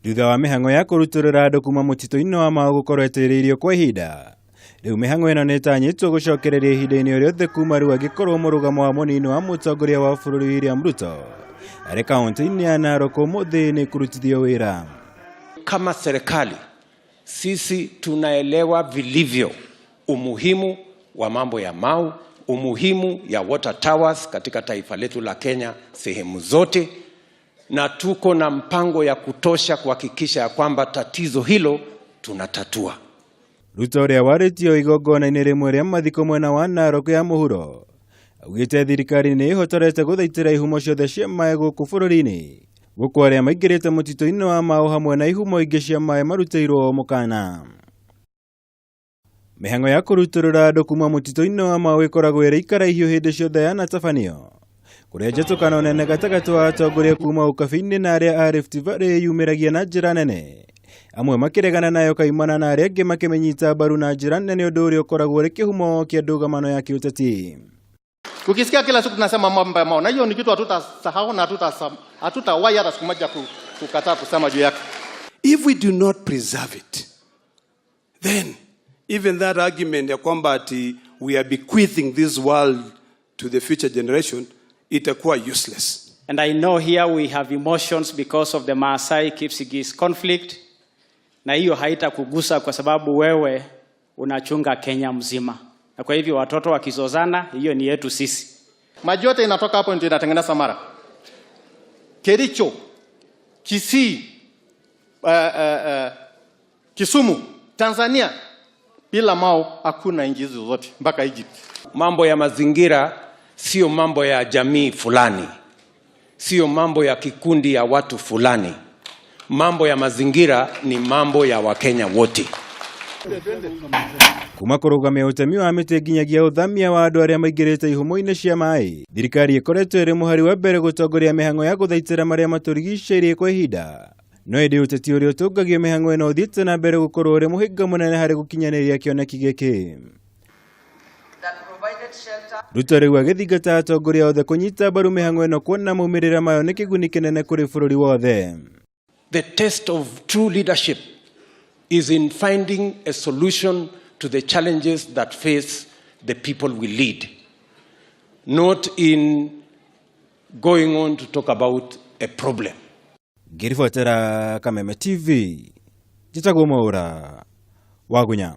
Thutha wa mĩhang'o ya kũrutũrũra andũ kuma mũtitũ-inĩ wa Mau gũkorwo ĩtĩrĩirio kwa ihinda, rĩu mĩhang'o ĩno nĩ ĩtanyĩtwo gũcokereria ihinda-inĩ o rĩothe kuma rĩu angĩkorwo mũrũgamo wa mũnini wa mũtongoria wa bũrũri William Ruto arĩ kaunti-inĩ ya Narok ũmũthĩ nĩ kũrutithio wĩra. Kama serikali sisi tunaelewa vilivyo umuhimu wa mambo ya Mau, umuhimu ya water towers katika taifa letu la Kenya sehemu zote, na tuko na mpango ya kutosha kuhakikisha ya kwamba tatizo hilo tunatatua. Ruto ũrĩa warĩtio igongona-inĩ rĩmwe rĩa mathiko mwena wa Narok ya mũhuro augĩte thirikari nĩ ĩhotorete gũthaitĩra ihumo ciothe cia maĩ gũkũ bũrũri-inĩ, gũkũ arĩa maingĩrĩte mũtitũ-inĩ wa Mau hamwe na ihumo ingĩ cia maĩ marutĩirwo mũkana. Mĩhang'o ya kũrutũrũra andũ kuma mũtitũ-inĩ wa Mau ĩkoragwo ĩrĩ ikara ihiũ hĩndĩ ciothe yanatabanio, kũrĩa njatũkano nene gatagatĩ wa atongoria kuma ũkabi-inĩ na arĩa a Rift Valley yumĩragia na njĩra nene, amwe makĩregana nayo kaimana na arĩa angĩ makĩmĩnyita mbaru na njĩra nene, ũndũ ũrĩa ũkoragwo ũrĩ kĩhumo kĩa ndũgamano ya kĩũteti. Ukisikia kila siku tunasema mambo ya Mau, na hiyo ni kitu hatutasahau na hatutawahi hata siku moja kukataa kusema juu yake. If we do not preserve it, then even that argument ya kwamba ati we are bequeathing this world to the future generation itakuwa useless. And I know here we have emotions because of the Maasai Kipsigis conflict, na hiyo haitakugusa kwa sababu wewe unachunga Kenya mzima, na kwa hivyo watoto wakizozana, hiyo ni yetu sisi. Maji yote inatoka hapo ndio inatengeneza Mara. Kericho, Kisii, Kisumu, Tanzania, bila Mau hakuna nchi hizo zote mpaka Egypt. Mambo ya mazingira sio mambo ya jamii fulani, sio mambo ya kikundi ya watu fulani. Mambo ya mazingira ni mambo ya Wakenya wote. Kuma kũrũgamia ũtemi wa mĩtĩ nginyagia ũthamia wa andũ arĩa maingĩrĩte ihumo-inĩ cia maĩ, thirikari ĩkoretwo ĩrĩ mũhari wa mbere gũtongoria mĩhang'o ya gũthaitĩra marĩa matũrigicĩirie kwa ihinda. No ĩndĩ ũteti ũrĩa ũtũngagio mĩhang'o ĩno ũthiĩte na mbere gũkorwo ũrĩ mũhĩnga mũnene harĩ gũkinyanĩria kĩoneki gĩkĩ. Ruto rĩu agĩthingata atongoria othe kũnyita mbaru mĩhang'o ĩno kuona maumĩrĩra mayo nĩ kĩguni kĩnene kũrĩ bũrũri wothe. The test of true leadership is in finding a solution to the challenges that face the people we lead, not in going on to talk about a problem. Ngĩribotera Kameme TV, njĩtagwo Mwaũra Wagunya.